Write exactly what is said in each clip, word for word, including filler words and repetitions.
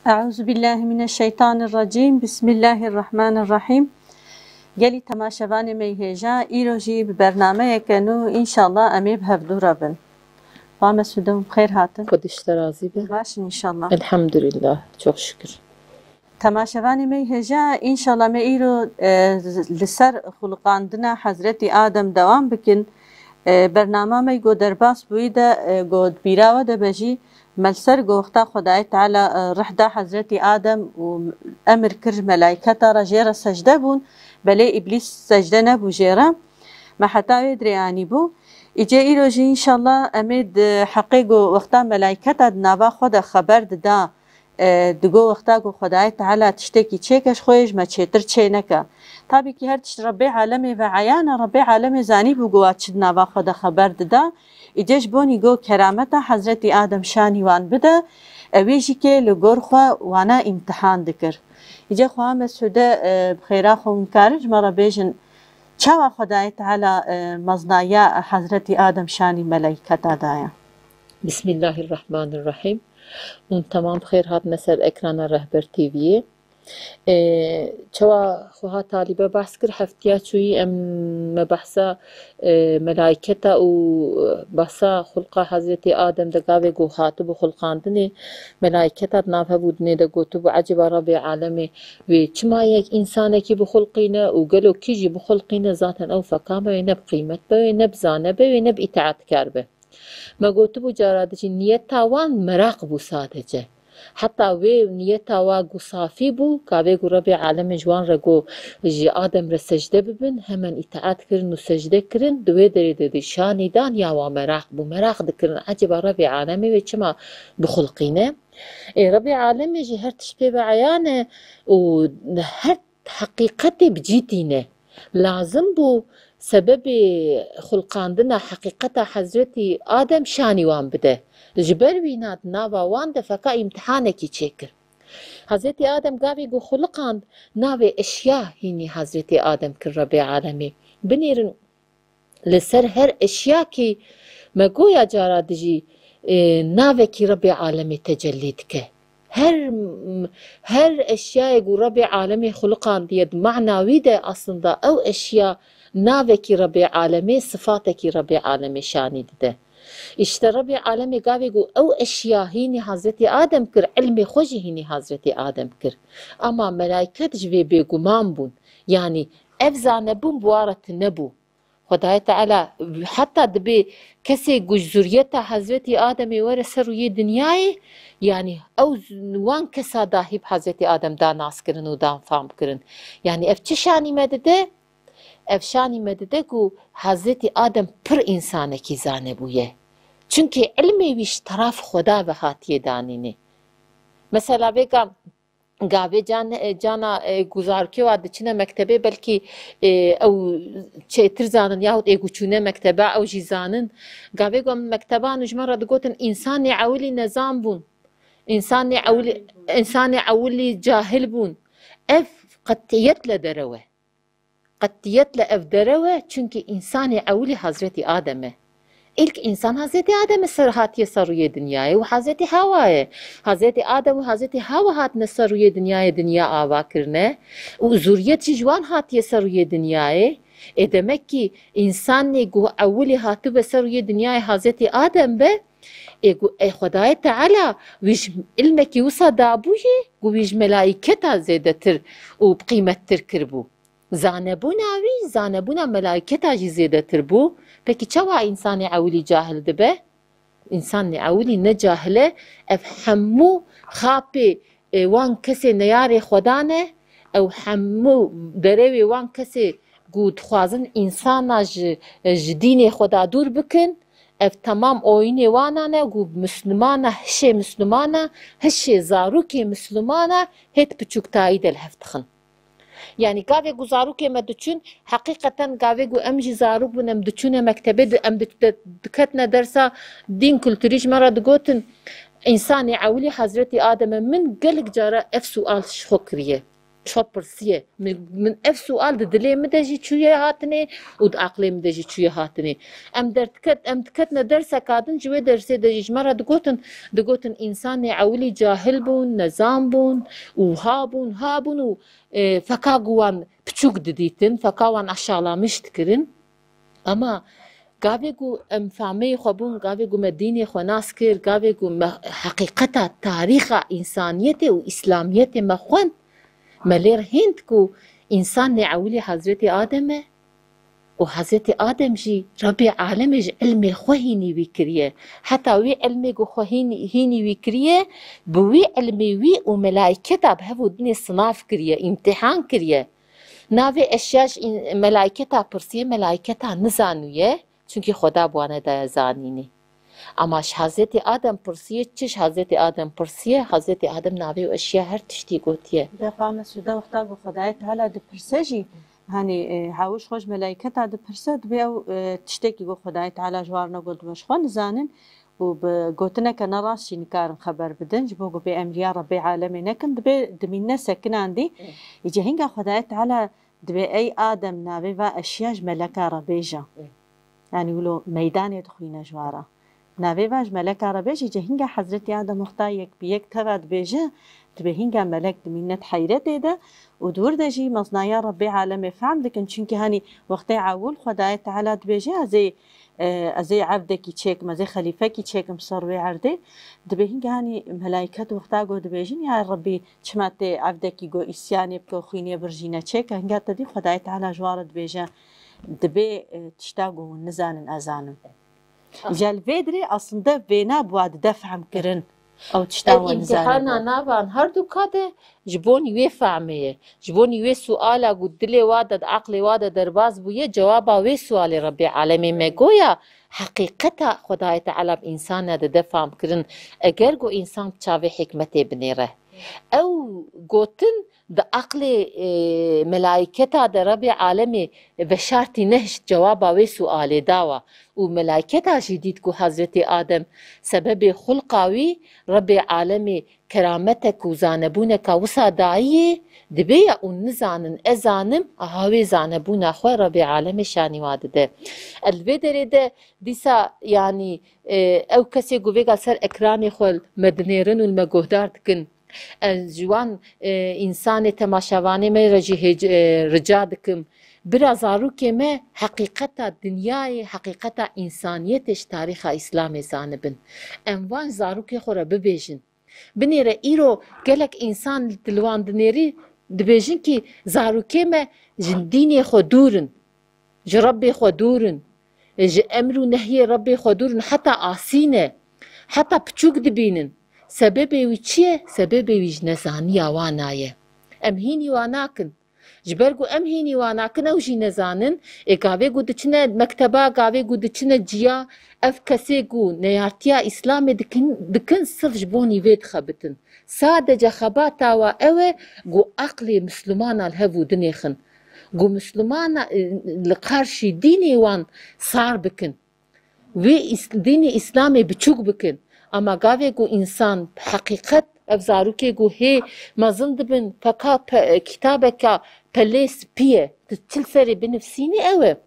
Eûzubîllahimineşşeytanirrecîm. Bismillahirrahmanirrahîm. Gelî temaşevanê me yê hêja, îro jî bi bernameyeke nû înşallah em ê bi hevdû re bin. Xwa Mesûde, bi xêr hatin. Xwedî ji te razî be. Baş in înşallah. Elhamdülillah, çok şükür. Temaşevanê me yê hêja, înşallah me îro, e, li ser xuliqandina Hezretî Adem dewam bikin. E, bernama me go derbas bûyî de, e, go di bîra we de be jî, me li ser go wexta Xwedayê Teala, e, rih da Hezretî Adem û emir kir ji melayketa re jê re secde bûn, belê Îblîs secde nebû jê re. Me heta wê dirê anîbû. Îcê îro jî înşallah em ê di heqê go wexta melayketa di nava xwe de xeber dida, e, digo wexta ku Xwedayê Teala tiştekî çêke ji xwe yê ji me çêtir çê neke. Tabî kî her tişt Rebbê Alemê ve eyan e, Rebbê Alemê zanîbû ku wa çi di nava xwe de xeber dida. Îdê ji bonî ku kerameta Hezretî Adem şanî wan bide, ewê jî kê li gor xwe wana îmtihan dikir. Îdê xwe Mesûde, e, bi xêra xwe hûn karin ji me re bêjin, çawa Xwedayê Teala, e, meznayiya Hezretî Adem şanî meleyketa daye? Bismillahirrahmanirrahîm. Hûn temam bi xêr hatine ser ekrana Rehber T V'yê. Ê, çawa xweha talîbe behs kir, heftiya çûyî em me behsa, e, melayketa û, e, behsa xulqa Hezretî Adem de gavê ku hatibû xulqandinê, melayketa di nav hebûdinê de gotibû, ecêba Rebbê Alemê wê çima yek însanekî bixulqîne û gelo kî jî bixulqîne, zaten ew feka be wê ne bi qîmet be wê ne bi zane be wê ne bi îtaetkar be. Me gotibû cara dijî niyeta wan meraq bû sadece. Heta wê niyeta wa ku safî bû, gavê ku Rebê Alemê ji wan re got, ji Adem re secde bibin, hemen îtaet kirin û secde kirin, di wê derê de di şanî dan ya wa meraq bû. Meraq dikirin, ecêba Rebê Alemê wê çima bixulqîne? Ê, Rebê Alemê jî her tişt pê ve eyan e û her heqîqetê bi cî tîne. Lazim bû sebebê xulqandina heqîqeta Hezretî Adem şanî wan bide. Ji ber wîna di nava wan de feka îmtihanekî çêkir. Hezretî Adem gavê ku xuliqand, navê eşya hînî Hezretî Adem kir Rebê Alemê. Binêrin, li ser her eşyakî me goya cara dijî, e, navekî Rebê Alemê tecellî dike. Her, her eşyayê ku Rebê Alemê xuliqandiye di mana wî de aslında ew eşya navekî Rebê Alemê, sifatekî Rebê Alemê şanî dide. Îşte Rebê Alemê gavê ku ew eşya hînî Hazretî Adem kir, ilmê xwe jî hînî Hazretî Adem kir. Ama melayket ji vê bêguman bûn. Yanî ev zanebûn bi wan re tune bû. Xwedayê Teala heta dibê kesê ku ji zuriyeta Hezretî Ademê were ser rûyê dinyayê, yanî ew z-, wan kesa dahî bi Hezretî Adem da nas kirin û dan fam kirin. Yanî ev çi şanî me dide? Ev şanî me dide ku Hezretî Adem pir însanekî zane bûye. Çunkî ilmê wî ji teraf Xweda ve hatiye danînê. Mesela vêga gavê can, e, cana, e, guzarkê wa diçine mektebê, belkî, e, ew çêtir zanin yahut ê ku çûne mektebe ew jî zanin. Gavê ku em mekteban û ji me re digotin, însanê ewilî nezan bûn. Însanê ewilî, însanê ewilî cahil bûn. Ev qetiyet le derew e. Qetiyet le ev derew e, çunkî însanê ewilî Hazretî Adem e. Îlk însan Hazretî Adem e ser hatiye ser rûyê dinyayê û Hazretî Hawa ye. Hazretî Adem û Hazretî Hawa hatine ser rûyê dinyayê, dinya ava kirine û zuriyet jî ji wan hatiye ser rûyê dinyayê. Ê demek kî însanê ku ewilî hatibû ser rûyê dinyayê Hazretî Adem be, ê ku ê Xwedayê Teala wî ji ilmekî wisa dabûyê ku wî ji melaîketa zêdetir û bi qîmettir kiribû. Zanebûna wî, zanebûna melayketa jî zêdetir bû. Pekî çawa însanê ewilî cahil dibe? Însanê ewilî ne cahil e, ev hemû xapê, e, wan kesê neyarê Xwedan e, ew hemû derewê wan kesê ku dixwazin însana ji, ji dînê Xweda dûr bikin, ev temam oyînê wana ne ku Mislimana, hişê Mislimana, hişê zarokê Mislimana hêt piçûktayî de li hev dixin. Yanî gavê ku zarokê me diçûn, heqîqeten gavê ku em jî zarok bûn, em diçûne mektebê, di-, em di-, di-, diketine dersa dîn, kulturî ji me re digotin, însanê ewilî Hezretî Adem e. Min gelek cara ev sual ji xwe kiriye. Çi pirsiye? Min, min ev sual di dilê min de jî çûye hatinê û di aqlê min de jî çûye hatinê. Em derdiket, em diketine derseka din, ji wê dersê de jî ji me re digotin, digotin însanê ewilî cahil bûn, nezan bûn û ha bûn, ha bûn û, e, feka ku wan piçûk didîtin, feka wan aşağılamış dikirin. Ama gavê ku em fameyê xwe bûn, gavê ku me dînê xwe nas kir, gavê ku me heqîqeta tarîxa însaniyetê û îslamiyetê me xwend, me lê re hînd ku însanê ewilî Hezretî Adem e û Hezretî Adem jî Rebbê Alemê ji ilmê xwe hînî wî kiriye. Heta wî ilmê ku xwe hînî, hînî wî kiriye, bi wî ilmê wî û melaîketa bi hev û dinê sinav kiriye, îmtîhan kiriye. Navê eşya ji în-, melaîketa pirsiye, melaîketa nizanûye, çunkî Xweda bi wane daye zanînê. Ama ji Hezretî Adem pirsiye, çi ji Hezretî Adem pirsiye? Hezretî Adem navê û eşya her tiştî gotiye. Defa Mesûde wexta ku Xwedayê Teala dipirse jî, hanî, e, hewş xwe ji melaîketa dipirse, dibê ew, e, tiştekî ku Xwedayê Teala ji wan re got, ji xwe nizanin û bi gotineke ne rast jî nikarin xeber bidin, ji bo ku bê emriya Rebbê Alemê nekin, dibê dimîne sekinandî. Îca hinga Xwedayê Teala dibê, ey Adem, navê va eşya ji meleka re bêje. Yanî wilo meydanê dixwîne ji wa re. Navê va ji meleka re bêje, îca hinga Hezretî Adem wexta yek bi yek teva dibêje, dibê hinga melek dimîne di heyretê de û di wir de jî meznaya Rebbê Alemê fehm dikin. Çunkî hanî wextê ewil Xwedayê Teala dibêje, ez ê, e, ez ê evdekî çêkim, ez ê xelîfekî çêkim ser wê erdê. Dibê hinga hanî melaîket wexta ku dibêjin, ya Rebbî, çima tê evdekî ku îsyanê bike û xwînê birjîne çêke? Hinga te dî Xwedayê Teala ji wa re dibêje, dibê, e, tişta ku hûn nizanin, ez zanim. Îca li vê dirê aslında vêna bi wa dide fehm kirin. Ew tişta Ev we nizanin. Îmtîhana navan her du ka de ji bonî wê fehmê ye. Ji bonî wê suala ku dilê wa de, di aqlê wa de derbas bûye, cewaba wê sualê Rebbê Alemê me goya heqîqeta Xwedayê Teala bi însana dide fehm kirin. Eger ku însan bi çavê hikmetê binêre. Ew gotin di aqlê, e, melaîketa de Rebbê Alemê veşartî nehişt cewaba wê sualê dawa. Û melaîketa jî dît ku Hezretî Adem sebebê xulqa wî Rebbê Alemê kerametek û zanebûneka wisa dayiyê, dibê ya û nizanin, ez zanim, aha wê zanebûna xwe Rebbê Alemê şanî wa dide. Li vê derê de dîsa, yanî, e, ew kesê ku vêga ser ekranê xwe me dinêrin û li me guhdar dikin, ez ji wan, e, însanê temaşevanê me re jî hêc-, e, rica dikim. Bira zarokê me heqîqeta dinyayê, heqîqeta însaniyetê ji tarîxa Îslamê zanibin. Em van zarokê xwe re bibêjin. Binêre îro gelek însan tu li wan dinêrî, dibêjin kî zarokê me ji dînê xwe dûr in, ji Rebbê xwe dûr in, ji emr û nehyê Rebbê xwe dûr in, heta asî ne, heta piçûk dibînin. Sebebê wî çi ye? Sebebê wî ji nezaniya wan a ye. Em hînî wan nakin. Ji ber ku em hînî wan nakin, ew jî nezanin. Ê gavê ku diçine mekteba, gavê ku diçine ciya, ev kesê ku neyartiya Îslamê dikin, dikin sirf ji bonî vê dixebitin. Sadece xebata wa ew e ku aqlê Mislimana li hev û dinêxin. Ku Mislimana, e, li qarşî dînê wan sar bikin. Wê îs-, dînê Îslamê biçûk bikin. Ama gavê ku însan heqîqet, ev zarokê ku hê mezin dibin, feka pe-, kitabeka pelê spî ye, tu çil serê binivsînî ew e.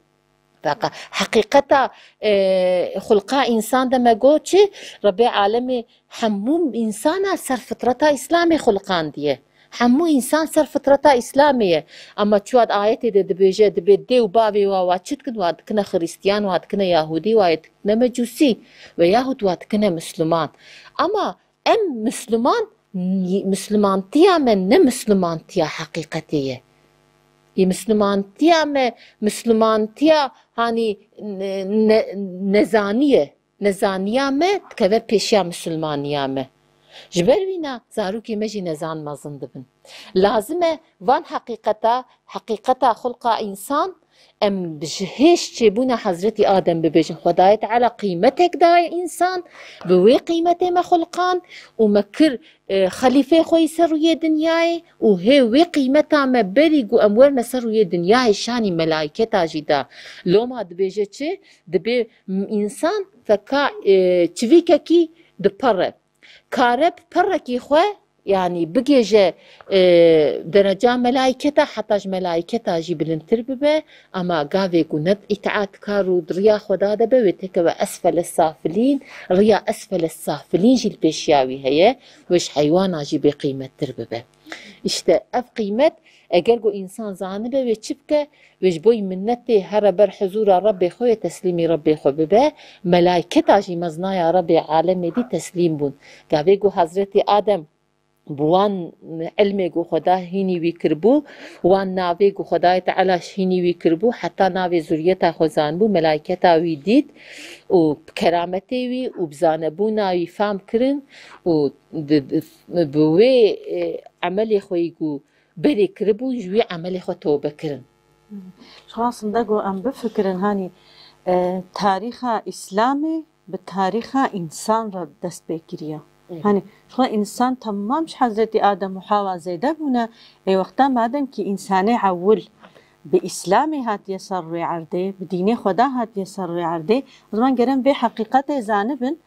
Feka heqîqeta, e, xulqa însan de me got çi? Rebê alemê hemû însana ser fitreta Îslamê xulqandiye. Hemû însan ser fitreta Îslamê ye. Ama çi wa di ayetê de dibêje, dibê dê û bavê wa, wa çi dikin? Wa dikine Xiristiyan, wa dikine Yahûdî, wa yê dikine Mecûsî ve yahut wa dikine Misliman. Ama em Misliman, Mislimantiya me ne Mislimantiya heqîqetê ye. Ê Mislimantiya me, Mislimantiya hanî ne-, ne-, nezanî ye. Nezaniya me dikeve pêşiya misilmaniya me. Ji ber wîna zarokê me jî nezan mezin dibin. Lazim e van heqîqeta, heqîqeta xulqa însan, em ji hêş çêbûna Hezretî Adem bibêjin. Xwedayê Teala qîmetek daye însan, bi wê qîmetê me xulqand û me kir, e, xelîfê xwe yî ser rûyê dinyayê û hê wê qîmeta me berî ku em werne ser rûyê dinyayê şanî melaîketa jî da. Loma dibêje çi? Dibê m-, însan feka, e, çivîkekî dipere. Kare bi perekî xwe Yanî bigêje, e, dereca melayketa, heta ji melayketa jî bilindtir bibe, ama gavê ku ne îtaetkar û di riya Xweda de be, wê tekeve esfele safilîn, riya esfele safilîn jî li pêşiya wî heye, wê ji heywana jî bêqîmettir bibe. Îşte ev qîmet, eger ku însan zanibe, wê çi bike? Wê ji bo minnetê here ber huzûra Rebbê xwe yê teslîmî Rebbê xwe bibe. Melayketa jî meznaya Rebbê alemê dî teslîm bûn. Gavê ku Hezretî Adem bi wan ilmê ku Xweda hînî wî kiribû, wan navê ku Xwedayê Teala hînî wî kiribû, heta navê zuriyeta xwe zanibû, melayketa wî dît û bi kerametê wî û bi zanebûna wî fam kirin û di, di, bi wê, e, emelê xwe yî ku berê kiribûn, ji wî emelê xwe tobe kirin. Ji xwe aslında ku em bifikirin, hanî, e, tarîxa Îslamê bi tarîxa însan re dest pê kiriye. Evet. Hanî, ji xwe însan temam ji Hezretî Adem û Hawa zêde bûne, ê wexta madem kî însanê ewil bi Îslamê hatiye ser rûyê erdê, bi dînê Xweda hatiye ser rûyê erdê, o zaman gerem vê heqîqetê zanibin,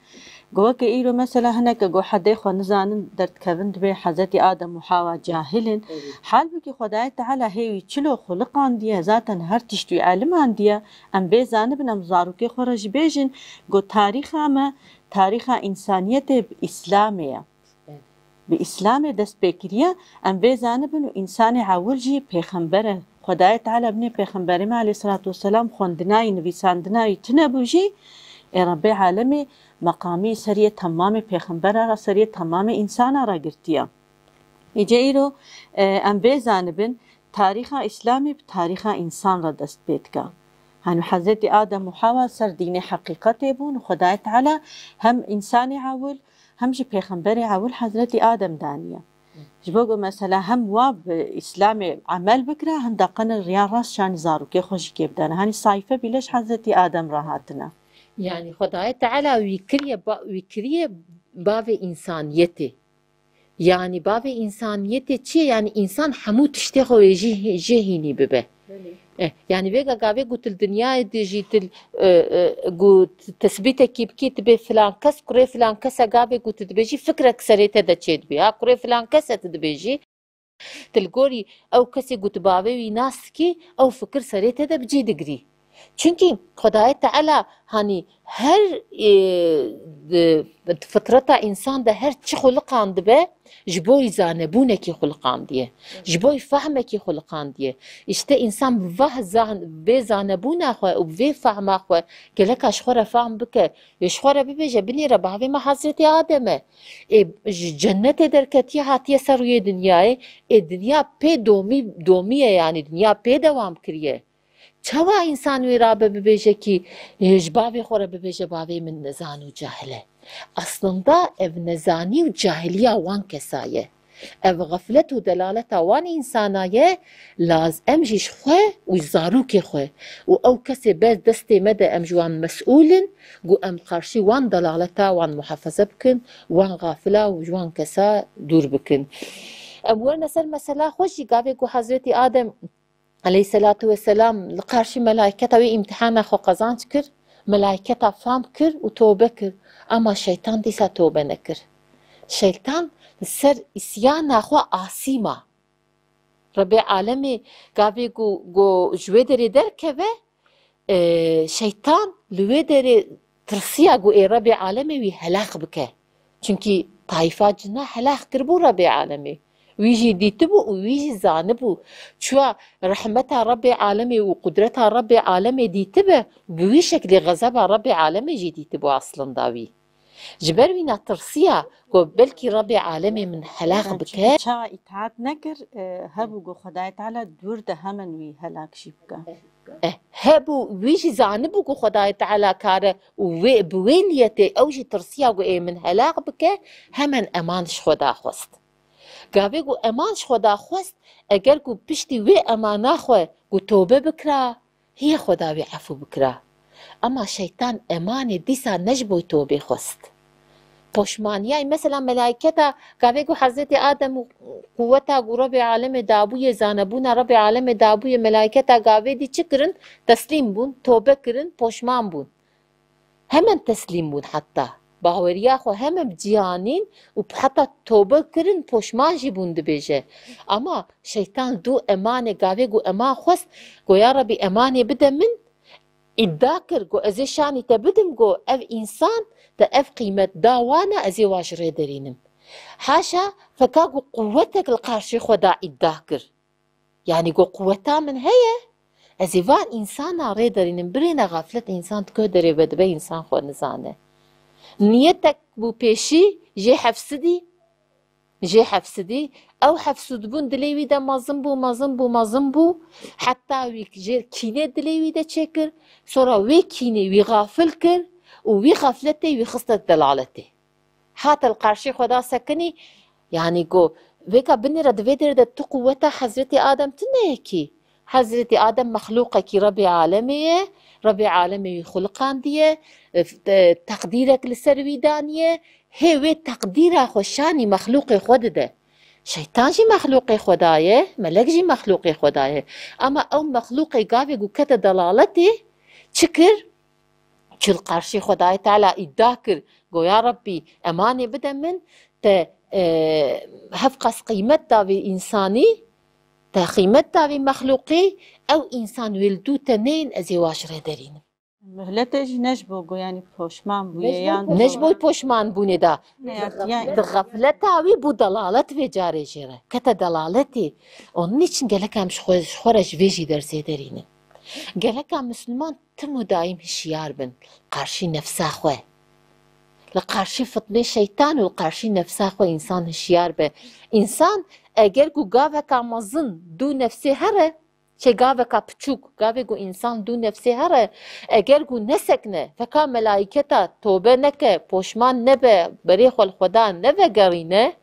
Go weke îro mesela hineke go hedê xwe nizanin derdikevin, dibê Hezretî Adem û Hawa cahil in. Evet. Halbûkî Xwedayê Teala hê wî çilo xuliqandiye, zaten her tişt wî elimandiye. Em bê zanibin, em zarokê xwe re jî bêjin, go tarîxa me, tarîxa însaniyetê bi Îslamê ye. Evet. Bi Îslamê dest pê kiriye, em vê zanibin û însanê ewil jî pêxember e. Xwedayê Teala binê pêxemberê me aleyhisselatu vesselam xwendina wî, nivîsandina wî tune bû jî, ê Rebbê alemê meqamî seriyê temamê pêxembera re, seriyê temamê însana re girtiye. Îce îro, e, em vê zanibin, tarîxa Îslamê bi tarîxa însan re dest pê dike. Hanî Hezretî Adem û Hawa ser dînê heqîqetê bûn û Xwedayê Teala hem însanê ewil, hem jî pêxemberê ewil Hezretî Adem daniye. Ji bo ku mesela hem wa bi Îslamê emel bikira, hem de qene riya rast şanî zarokê xwe jî kê bidane. Hanî sayfe bîle ji Hezretî Adem re hatine. Yanî Xwedayê Teala wî kiriye, ba-, wî kiriye bavê însaniyetê. Yanî bavê însaniyetê çi ye? Yanî însan hemû tiştê xwe wê jî, jê hînî bibe. Belê. Eh, yanî vêga gavê ku tu li dinyayê de jî tu, eh, eh, ku tesbîtekî bikî, tu bê filan kes, kurê filan kes e, gavê ku tu dibêjî fikrek serê te de çêdibî. Ha, kurê filan kes e tu dibêjî. Tu li gorî ew kesê ku tu bavê wî nas dikî, ew fikir serê te de bi cî digirî. Çunkî Xwedayê Teala, hanî, her, e, di, di fitreta însan de her çi xuliqandibe, ji bo wî zanebûnekî xuliqandiye. Ji bo wî fehmekî xuliqandiye. Îşte însan bi vah zan-, vê zanebûna xwe û bi vê fehma xwe geleka ji xwe re fam bike, yê ji xwe re bibêje, binêre bavê me Hezretî Adem e. Ê, ji cennetê derketiye, hatiye ser rûyê dinyayê. Ê, dinya pê domî, domiye, yanî dinya pê dewam kiriye. Çawa însan wê rabe bibêje kî, e, ji bavê xwe re bibêje, bavê min nezan û cahil e? Aslında ev nezanî û cahiliya wan kesa ye. Ev xeflet û delaleta wan însana ye, laz-, em jî ji xwe û ji zarokê xwe û ew kesê ber destê me de em ji wan mesûl in, ku em qarşî wan delaleta wan muhafaza bikin, wan xafila û ji wan kesa dûr bikin. Em werine ser mesela xwe jî, gavê ku Hezretî Adem aleyhisselatu vesselam li qarşî melayketa wê îmtihana xwe qezanc kir, melayketa fam kir û tobe kir. Ama şeytan dîsa tobe nekir. Şeytan li ser îsyana xwe asî ma. Rebê alemê gavê ku, ku ji wê derê derkeve, e, şeytan li wê derê tirsiya ku ê Rebê alemê wî helaq bike. Çunkî tayfa cina helaq kiribû Rebê alemê. Wî jî dîtibû û wî jî zanibû. Çuwa rehmeta Rebê alemê û qudreta Rebê alemê dîtibe, bi wî şeklê xezeba Rebê alemê jî dîtibû aslında wî. Ji ber wî na tirsiya ku belkî Rebê alemê min helaq bike. Çawa îtaat nekir, e, hebû ku Xwedayê Teala dûr de hemen wî helak jî bike. Eh, hebû, wî jî zanibû ku Xwedayê Teala kare û wê, bi wê niyetê ew jî tirsiya ku ê min helaq bike, hemen eman ji Xweda xwest. Gavê ku eman ji Xweda xwest, eger ku piştî wê emana xwe ku tobe bikira, hiye Xweda wê efû bikira. Ema şeytan emanê dîsa ne ji bo tobê xwest. Poşmaniyayî, mesela melayketa, gavê ku Hezretî Adem û quweta ku Rebê alemê dabûye, zanebûna Rebê alemê dabûye, melayketa gavê dî çi kirin? Teslîm bûn, tobe kirin, poşman bûn. Hemen teslîm bûn heta. Baweriya xwe heme bi cî anîn û heta tobe kirin, poşman jî bûn dibêje. Ama şeytan dû emanê gavê ku eman xwest, go ya Rebî emanê bide min, îdia kir, go ez ê şanî te bidim, go ev însan te ev qîmet da wana, ez ê wa ji rê derînim. Haşa, feka ku quwetek li qarşî xwe da îdia kir. Yanî go quweta min heye, ez ê van însana rê derînim. Birêne xeflet însan dike derê ve dibe însan xwe nizane. Niyetek bû pêşî jê hefsidî, jê hefsidî. Ew hefsûdbûn dilê wî de mezin bû, mezin bû, mezin bû. Heta wî jê kînê dilê wî de çêkir. Sora wê kînê wî xafil kir û wî xefletê wî xiste delaletê. Hate li qarşî xwe da sekinî, yanî go, vêka binê re di vê derê de tu quweta Hezretî Adem tune ye kî. Hezretî Adem mexlûqekî Rebê Alemê ye, Rebê Alemê wî xuliqandiye, e, f-, e, teqdîrek li ser wî daniye, hê wê teqdîra xwe şanî mexlûqê xwe dide. Şeytan jî mexlûqê xwe daye, melek jî mexlûqê xwe daye. Ama ew mexlûqê gavê ku kete delaletê, çi kir? Çi li qarşî Xwedayê Teala îdia kir, go ya Rebbî, emanê bide min, te, e, hevqas qîmet da vê însanî, te qîmet da vê mexlûqî, ew însan wê li dû te neyên, ez ê wa ji rê derînim. Muhletê jî ne ji bo ku, yanî, poşman bûye, ne ji bo yan poşman. Ne ji bo poşman bûnê da. Ne, yanî, yanî. Di xefleta wî bû delalet vê carê jê re. Kete delaletê. Onun için gelek em ji xwe, ji xwe re ji vê jî dersê derînin. Geleka Müslüman tim û daîm hişyar bin qarşî nefsa xwe. Li qarşî fitnê şeytan û li qarşî nefsa xwe însan hişyar be. Însan eger ku gaveka mezin dû nefsê here, çê gaveka piçûk, gavê ku însan dû nefsê here, eger ku nesekne, feka melaîketa tobe neke, poşman nebe, berê xwe li Xweda nevegerîne,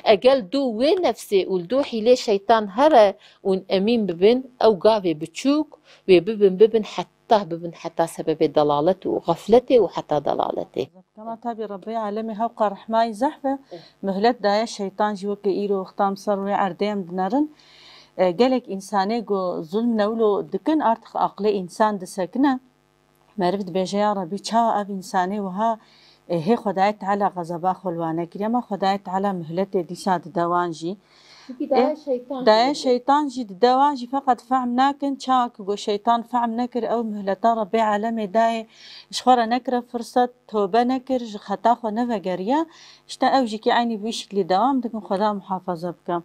eger dû wê nefsê û li dû hîlê şeytan here û emîn bibin, ew gavê biçûk, wê bibin, bibin heta bibin heta sebebê delalet û xefletê û heta delaletê. Kema tabî Rebbê Alemê hewqa rehmayî zehf e, muhlet daye şeytan jî weke îro wexta em ser wê erdê em dinerin. E, gelek însanê ku zulm newlo dikin, artık aqlê însan disekine. Meriv dibêje, ya Rebbî, çawa ev însanê wiha, e, hê Xwedayê Teala xezeba xwe li wan nekiriye, ma Xwedayê Teala muhletê dîsa dide wan jî. Çimkî daye, e, şeytan, daye jî, şeytan jî dide wan jî, feqet fehm nakin. Çawa ku go şeytan fehm nekir, ew muhleta Rebbê Alemê dayê ji xwe re nekire firset, tobe nekir, ji xeta xwe nevegeriya, işte ew jî kî eynî bi vî şiklî dewam dikin, Xweda muhafaza bike.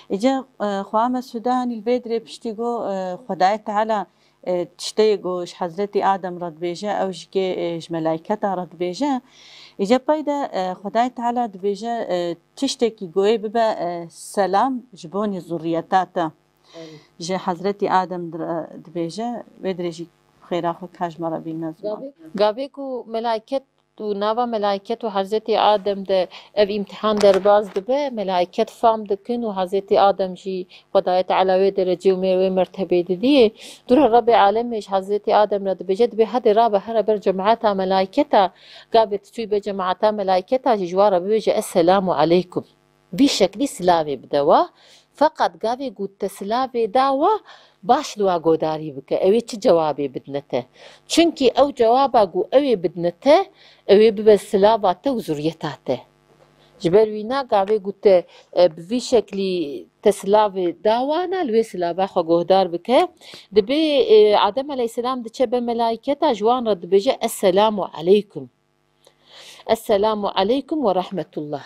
Îca, e, xwe Mesûde hanî li vê dirê piştî go, e, Xwedayê Teala, e, tiştê go ji Hezretî Adem re dibêje, ew jî kê, e, ji melayketa re dibêje. Îca pey de, e, Xwedayê Teala dibêje, e, tiştekî goyê bibe, e, selam ji bonî zurriyeta te. Ji Hezretî Adem dir-, dibêje, wê dirê jî xêra xwe ka ji me re bîne ziman. Gavê, gavê ku melaiket û nava melaiket û Hezretî Adem de ev îmtihan derbas dibe, melaiket fam dikin û Hezretî Adem jî Xwedayê Teala wê derecê û me-, wê mertebê didiyê. Dûra Rebê Alemê ji Hezretî Adem re dibêje, dibê hede rabe here ber cemaeta melaiketa, gavê tu çûyî be cemaeta melaiketa jî ji wa re bibêje, Esselamu aleykum. Vî şeklî silavê bide wa. Feqet gavê ku te silavê da wa, baş li wa godarî bike. Ew ê çi cewabê bidine te? Çimkî ew cewaba ku ew ê bidine te, ew ê bibe silava te û zuriyeta te. Ji ber wîna gavê ku te, e, bi vî şeklî te silavê da wana, li wê silava xwe gohdar bike. Dibê, e, Adem aleyhisselam diçe be melaîketa, ji wan re dibêje, Esselamu aleykum. Esselamu aleykum ve rahmetullah.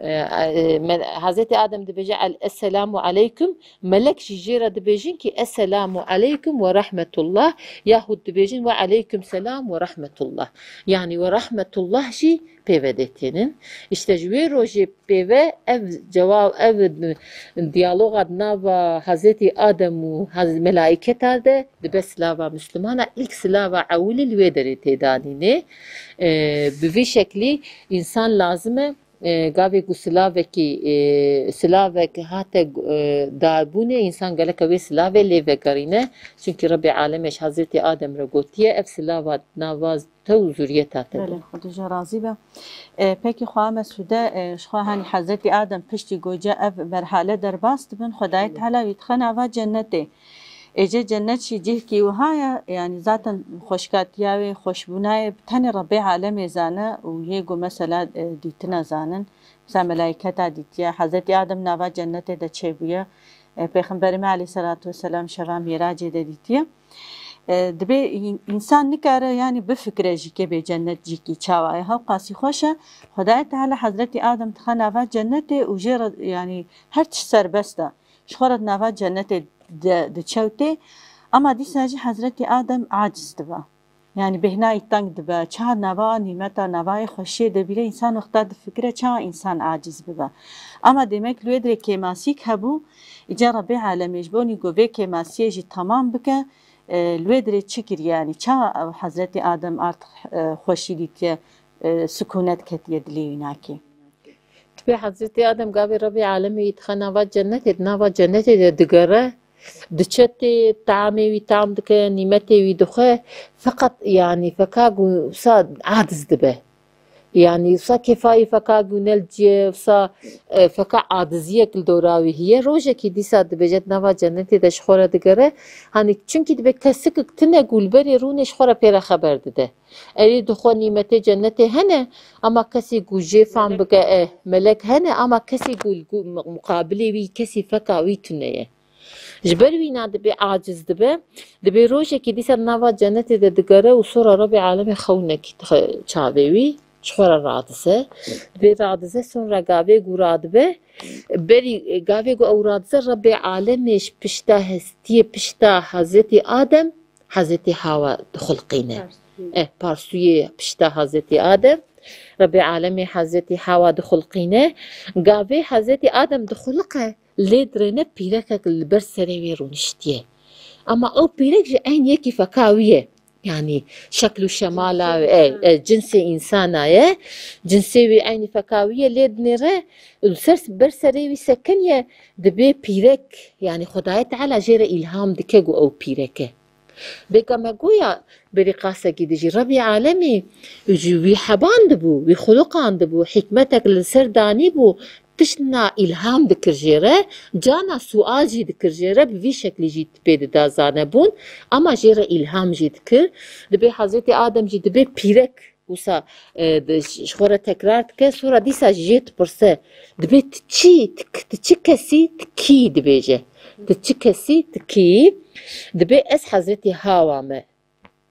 E, e, me-, Hazreti Adem dibêje, "El-, Esselamu aleykum." Melek jî jê re dibêjin ki, "Esselamu aleykum ve rahmetullah." Yahut dibêjin, "Ve aleykum selam ve rahmetullah." Yani ve rahmetullah jî pêve dê tênin. İşte ji wê rojê pêve ev cewab, ev diyaloga di nava Hazreti Adem û Haz-, melaiketa de dibe silava Müslümana, ilk silava ewilî li wê derê tê danînê. E, bi vî şeklî însan lazim e, e, gavê ku silavekî, e, silavek hate, e, darbûnê, însan geleke wê silavê lê vegerîne. Çimkî Rebê Alemê ji Hazretî Adem re gotiye, ev silava nava te û zuriyeta te be. Belê, Xwedê ji razî be. E, pekî xwe Mesûde, e, ji xwe hanî Hezretî Adem piştî goce ev merhale derbas dibin, Xwedayê Belê. Teala wî dixe nava cennetê. Êcê cennet jî cihkî wiha ye, yanî zaten xweşkatiya wê, xweşbûna wê bi tenê Rebbê alemê zane û yê ku mesela, e, dîtina zanin. Mesela melayketa dîtiye, Hezretî Adem nava cennetê de çêbûye. E, Pêxemberê me aleyhisselatu vesselam şeva Mîracê de dîtiye. E, dibê în-, însan nikare, yanî bifikire jî ke bê cennet cihkî çawa ye. Hewqasî xweş e. Xwedayê Teala Hezretî Adem dixe nava cennetê û jê re, yanî her tişt serbest e. Ji xwe re di nava cennetê de diçe û tê. Ama dîsa jî Hezretî Adem aciz dibe. Yanî bêhna wî teng dibe. Çawa nava nîmeta, nava yê xweşiyê de bîre, însan wexta difikire çawa însan aciz bibe. Ama demek li wê dirê kêmasîk hebû, îca Rebbê alemê ji bo nî ku vê kêmasiyê jî temam bike, e, li wê dirê çi kiriye? Yanî çawa ew Hezretî Adem art, e, xweşî dîtiye, e, sikûnet ketiye dilê wî nakê? Dibê Hezretî Adem gavê Rebbê alemê yî dixe nava cennetê, di nava cennetê de digere, diçe tê, tamê wî tam dike, nîmetê wî dixwe, feqet, yanî, feka ku wisa aciz dibe. Yanî, wisa kêfa wî feka ku ne li cî ye, wisa, e, feka aciziyek li dora wî heye. Rojekî dîsa dibêje, di nava cennetê de ji xwe re digere. Hanî, çunkî dibê kesikek tune ku li berê rûnê ji xwe re pê re xeber dide. Erê, dixwe nîmetê cennetê hene, ama kesê ku jê fam bike, e, melek hene, ama kesê ku, ku muqabilê wî, kesê feka wî tune ye. Ji ber wîna dibê aciz dibe, dibê rojekî dîsa nava cennetê de digere û sora Rebbê alemê xewnekî dixe çavê wî, ji xwe re radize. Dibê radize, sonra gavê ku radibe, berî gavê ku ew radize, Rebbê alemê ji pişta hestiyê, pişta Hezretî Adem, Hezretî Hawa dixulqîne. Parsûyê. Eh, parsûyê pişta Hezretî Adem, Rebbê alemê Hezretî Hawa dixulqîne. Gavê Hezretî Adem dixuliqe, lê dirêne pîrekek li ber serê wê rûniştiye. Ama ew pîrek jî eynî yekî feka wî ye. Yanî şekl û şemala wê, e, e, cinsê însana ye. Cinsê wê eynî feka wî ye, lê dinêre li ser, ber serê wî sekiniye, dibê pîrek, yanî Xwedayê Teala jê re îlham dike ku ew pîrek e. Bêka me goya berî qasekî dijî Rebbê alemî ji wî hebandibû, wî xuluqandibû, hikmetek li ser danîbû, tiştna îlham dikir jê re, cana sual jî dikir jê re, bi vî şeklî jî pê dida zanebûn, ama jê re îlham jî dikir. Dibê Hezretî Adem jî dibê pîrek wisa, e, di, ji xwe re tekrar dike, sora dîsa jê dipirse, dibê tu çi, tu, tu çi kesî, tu kî dibêje. Tu çi kesî, tu kî? Dibê ez Hezretî Hawa me.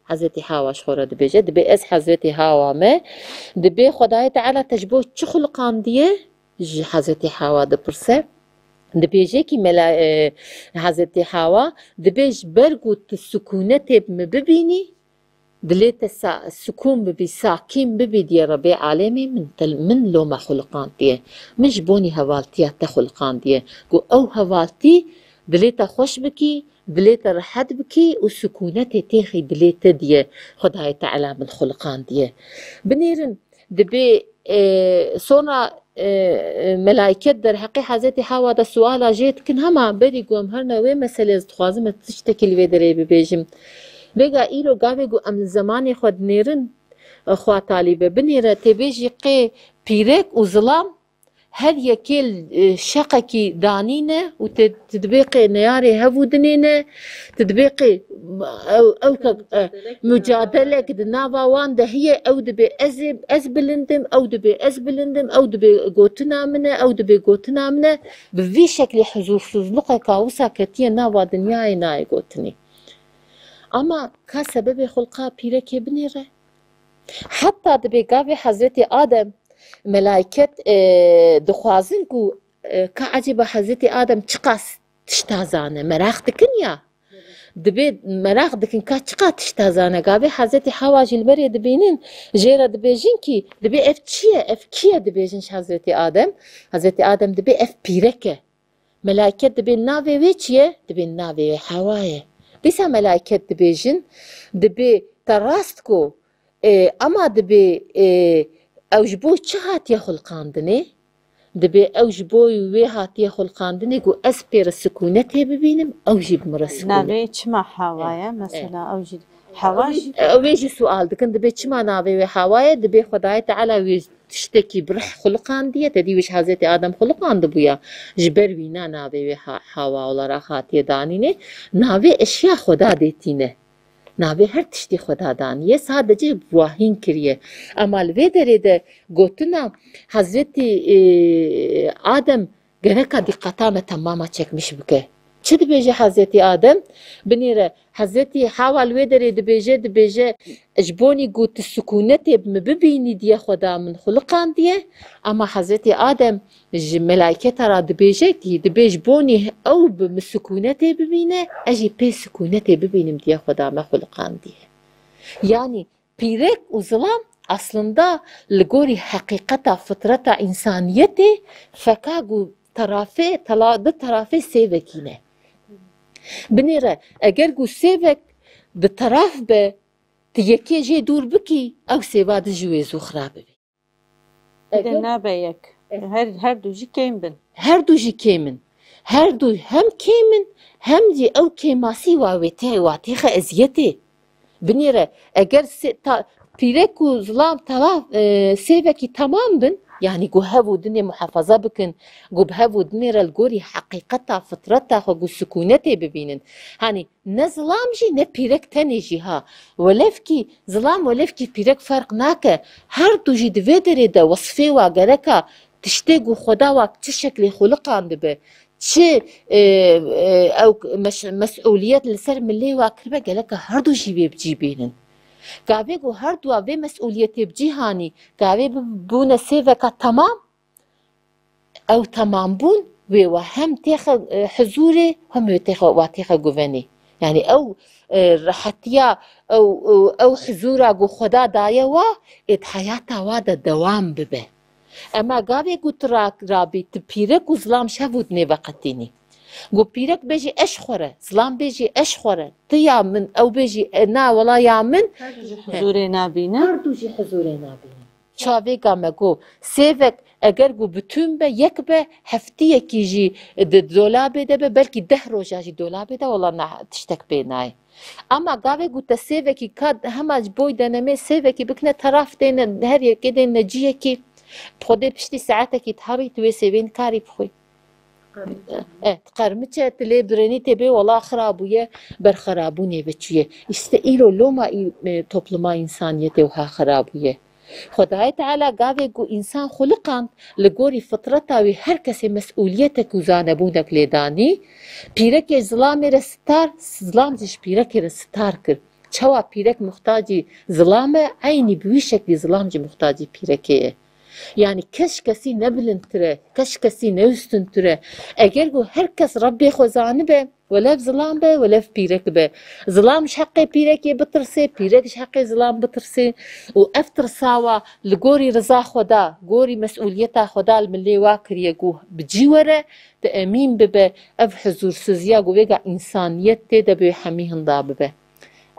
Hezretî Hawa ji xwe re dibêje, dibê ez Hezretî Hawa me. Dibê Xwedayê Teala te ji bo çi xuliqandiye? Ji Hezretî Hawa dipirse. Dibêje kî mela-, e, Hezretî Hawa, dibê ji ber ku tu sikûnetê bi min bibînî, dilê te sa-, sikûn bibî, sakîn bibî diye Rebbê alemê min te, min loma xuliqandiye. Min ji bonî hevaltiya te xuliqandiye. Ku ew hevaltî dilê te xweş bikî, dilê te rehet bikî û sikûnetê têxî dilê te diye Xwedayê Teala min xuliqandiye. Binêrin, dibê, e, sona, e, e, melayket derheqê Hezretî Hawa de suala jê dikin, hema berî ku em herine wê meselê, ez dixwazim ez tiştekî li vê derê bibêjim. Vêga îro gavê ku em li zemanê xwe dinêrin, e, xwe talî be, binêre tê bêjî qê pîrek û zilam, her yekê, e, şeqekî danîne û te, tu dibê qê neyarê hev û dinê ne, tu dibê qê ew, ew ke, e, mucadelek di nava wan de heye, ew dibê ez ê, ez bilind im, ew dibê ez bilind im, ew dibê gotina min e, ew dibê gotina min e. Bi vî şeklî huzursuzluqeka wisa ketiye nava dinyayê nayê gotinê. Ama ka sebebê xulqa pîrekê binêre? Heta dibê gavê Hezretî Adem, melayket, e, dixwazin ku, e, ka ecêba Hezretî Adem çiqas tişta zane, meraq dikin ya. Dibê meraq dikin ka çiqas tişta zane. Gavê Hezretî Hawa jî li berê dibînin, jê re dibêjin kî, dibê ev çi ye, ev kî ye dibêjin ji Hezretî Adem. Hezretî Adem dibê ev pîrek e. Melaiket dibê navê wê çi ye? Dibê navê wê Hewa ye. Dîsa melaiket dibêjin, dibê te rast got, e, ama dibê, e, ew ji bo çi hatiye xulqandinê? Dibê ew ji bo wê hatiye xulqandinê ku ez pê re sikûnetê bibînim, ew jî bi min re sikûnet. Navê çima Hewa ye? Mesela ew jî Hewa jî Ew ê jî sual dikin, dibê çima navê wê Hewa ye? Dibê Xwedayê Teala wê tiştekî bi rih xuliqandiye, te dî wê ji Hezretî Adem xuliqandibûya. Ji ber wîna navê wê Ha-, Hewa olarak hatiye danînê. Navê eşya Xweda dê tîne. Navê her tiştî Xweda daniye, sadece wahîn kiriye. Ema li vê derê de gotina Hezretî, e, Adem gereka dîqeta me temama çekmiş bike. Çi dibêje Hezretî Adem? Binêre, Hezretî Hawa li wê derê dibêje, dibêje, ji bonî ku tu sikûnetê bi min bibînî diye Xweda min xuliqandiye, ema Hezretî Adem ji melayketa re dibêje kî, dibê ji bonî ew bi min sikûnetê bibîne, ez jî pê sikûnetê bibînim diye Xweda me xuliqandiye. Yanî pîrek û zilam aslında li gorî heqîqeta fitreta însaniyetê feka ku terafê, tela-, di terafê sêvekî ne. Binêre, eger ku sêvek di teraf be, tu yekê jê dûr bikî, ew sêva di ji wê zû xira bibê. Dê Eger nabe yek. Her, her du jî kêm bin. Her du jî kêm in. Her du hem kêm in, hem jî ew kêmasî wa wê tê, wa têxe eziyetê. Binêre, eger se-, ta-, pîrek û zilam tela-, e, sêvekî temam bin, yanî ku hev û dinê muhafaza bikin, ku bi hev û dinê re li gorî heqîqeta, fitreta xwe ku sikûnetê bibînin. Hanî ne zilam jî, ne pîrek tenê jî ha. Welevkî zilam, welevkî pîrek ferq nake. Her du jî di vê derê de wesfê wa gereka tiştê ku Xweda wa çi şeklê xuliqandibe, çi, e, e, ew meş-, mesûliyet li ser milê wa kiribe, gereka her du jî wê bi cî bînin. Gavê ku her dua vê mesûliyetê bi cî hanî, gavê bi-, bûne sêveka temam, ew temambûn wê wa hem têxe, e, huzûrê, hem wê têxe, wa têxe guvenê. Yanî ew, e, rehetiya, ew, ew, ew huzûra ku Xweda daye wa, ê di heyata wa de dewam bibe. Ema gavê ku tu ra-, rabî, tu pîrek û zilam ji hev û dinê veqetînî. Ku pîrek bêjî ez ji xwe re, zilam bêjî ez ji xwe re, tu ya min, ew bêjî, e, na wela ya min. Her du jî huzûrê nabîne. Her du jî huzûrê nabîne. Çavêga me got, sêvek eger ku bitûn be, yek be, heftiyekî jî di dolabê de be, belkî deh roja jî dolabê de, wela na tiştek pê nayê. Ama gavê ku te sêvekî ka hema ji boy denemê sêvekî bikine teraf têne, her yekê dêne ciyekî, bi Xwedê piştî saetekî diherî tu wê sêvê nikarî bixwî. E, qermiçe, tu lê birênî tê bê, wela xira bûye, ber xirabûnê ve çûye. Îşte îro loma î-, e, topluma însaniyetê wiha xira bûye. Xwedayê Teala gavê ku însan xuliqand, li gorî fitreta wî her kesê mesûliyetek û zanebûnek lê danî, pîrekê zilamê re sitar, zilam jî ji pîrekê re sitar kir. Çawa pîrek muxtacî zilam e, eynî bi wî şeklî zilam jî muxtacî pîrekê ye. Yanî kes ji kesî ne bilindtir e, kes ji kesî ne ustuntir e. Eger ku her kes Rebbê xwe zanibe, welev zilam be, welev pîrek be. Zilam ji heqê pîrekê bitirsê, pîrek ji heqê zilam bitirsê û ev tirsa wa li gorî riza Xweda, gorî mesûliyeta Xweda li milê wa kiriye ku bi cî were, tu emîn bibe, ev huzûrsizîya ku vêga însaniyet tê de bi wê hemî hinda bibe.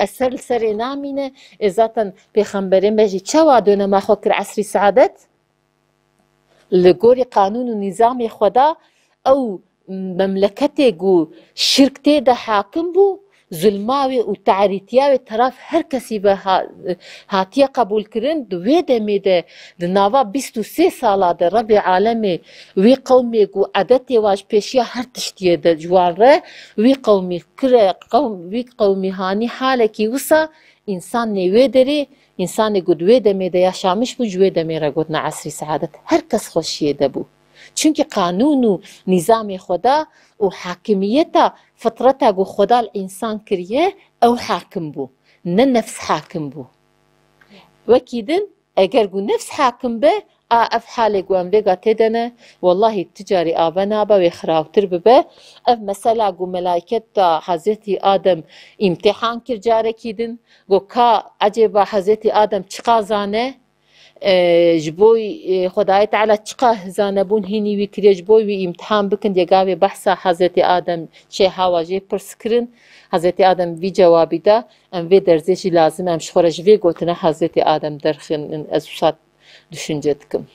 Eser li serê namîne, ê zaten Pêxemberê me jî çawa dönema xwe kir esrî saadet? Li gorî qanûn û nîzamê Xweda ew memleketê ku şirk tê de hakim bû, zulma wê û tarîtiya wê teraf her kesî ve ha-, hatiye qebûlkirin. Di wê demê de, di nava bîst û sê sala de Rebê alemê wî qewmê ku edetê wa ji pêşiya her tiştiyê de ji wan re, wî qewmî kire, qewm-, wî qewmî hanî halekî wisa, însanê wê derê, însanê ku di wê demê de yaşamiş bû, ji wê demê re gotina esrî saadet. Her kes xweşiyê de bû. Çunkî qanûn û nîzamê Xweda û hakimiyeta fitreta ku Xweda li însan kiriye, ew hakim bû. Ne nefs hakim bû. Wekî din, eger ku nefs hakim be, a ev halê ku em vêga tê de ne, wellahî tu carî ave nabe, wê xirawtir bibe. Ev mesela ku melayketa Hezretî Adem îmtihan kir carekî din, got ka ecêba Hezretî Adem çiqa zane, e, ji bo, e, Xwedayê Teala çiqa zanebûn hînî wî kiriye, ji bo wî îmtihan bikin, diye gavê behsa Hezretî Adem çê Hawa jê pirs kirin. Hezretî Adem vî cewabî da, em vê derzê jî lazim, em ji xwe re ji vê gotina Hezretî Adem derxînin, ez wisa düşünce dikim.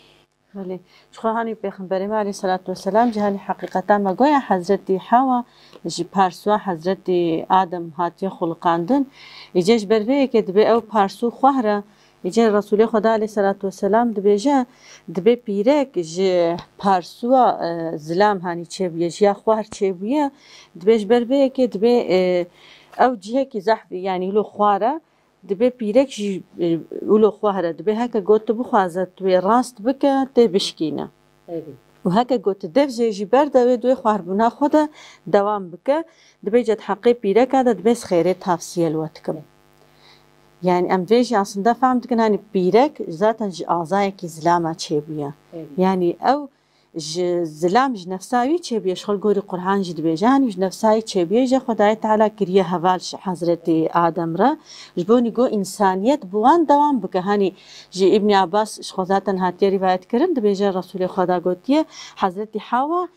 Belê. Ji xwe hanî Pêxemberê me aleyhisselatu vesselam jî hanî heqîqeta me goya Hezretî Hewa ji parsûya Hezretî Adem hatiye xuliqandin. Îce ji ber vê yekê dibê ew parsû xwehre. Îce Resulê Xweda aleyhisselatu vesselam dibêje, dibê pîrek ji parsûya, e, zilam hanî çêbûye, ji ya xwehr çêbûye. Dibê ji ber vê yekê dibê, e, ew cihekî zehf, yanî wilo xwar e. Dibê pîrek jî, e, wilo xwehre. Dibê heke got tu bixwaze tu wê rast bike, tê bişkîne. Û heke got tu dev jê jî berde wê di wê xwarbûna xwe de dewam bike, dibê ced heqê pîreka de dibê ez xêrê tavsiye li we dikim. Yani em vê jî aslında fehm dikin, hani pîrek zaten ji azayekî zilama çêbûye. Yani ew ji zilam, ji nefsa wî çêbûye, ji xwe li gorî Qur'an jî dibêje, hani ji nefsa wî çêbûye, jê Xwedayê Teala kiriye heval ji Hezretî Adem re. Ji bo nî go însaniyet bi wan dewam bike. Hani ji Îbnî Abbas ji xwe zaten hatiye rîvayet kirin, dibêje Resulê Xweda gotiye, Hezretî Hawa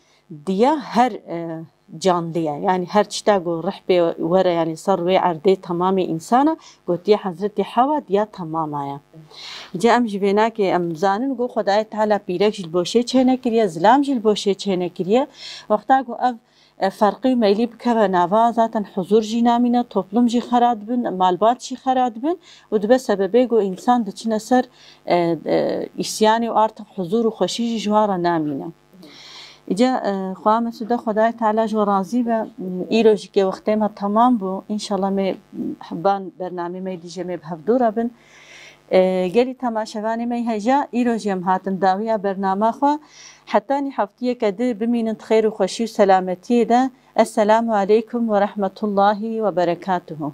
diya her, e, canlî ye. Yani her tişta ku rih pê were, yani ser wê erdê temamê însana, gotiye Hezretî Hewa diya temama ye. Îca em ji vê nakê em zanin ku Xwedayê Teala pîrek jî li boşê çênekiriye, zilam jî li boşê çênekiriye. Wexta ku ev, e, ferqî û meylî bikeve nava, zaten huzur jî namîne, toplum jî xera dibin, malbat jî xera dibin û dibe sebebê ku însan diçine ser, e, e, îsyanê û artık huzur û xweşî jî ji wan re namîne. Îca, e, xwaya Mesûde Xwedayê Teala ji we razî be. Îro jî ke wextê me temam bû. Înşallah me ban bernamê me dî jê me bi hevdû re bin. E, gelî temaşevanê me hêja, îro jî em hatin dawiya bernama xwe. Hetanî heftiyeke di bimînin di xêr û xweşî û selametiyê de. Esselamu aleykum ve rahmetullahi ve berekatuhu.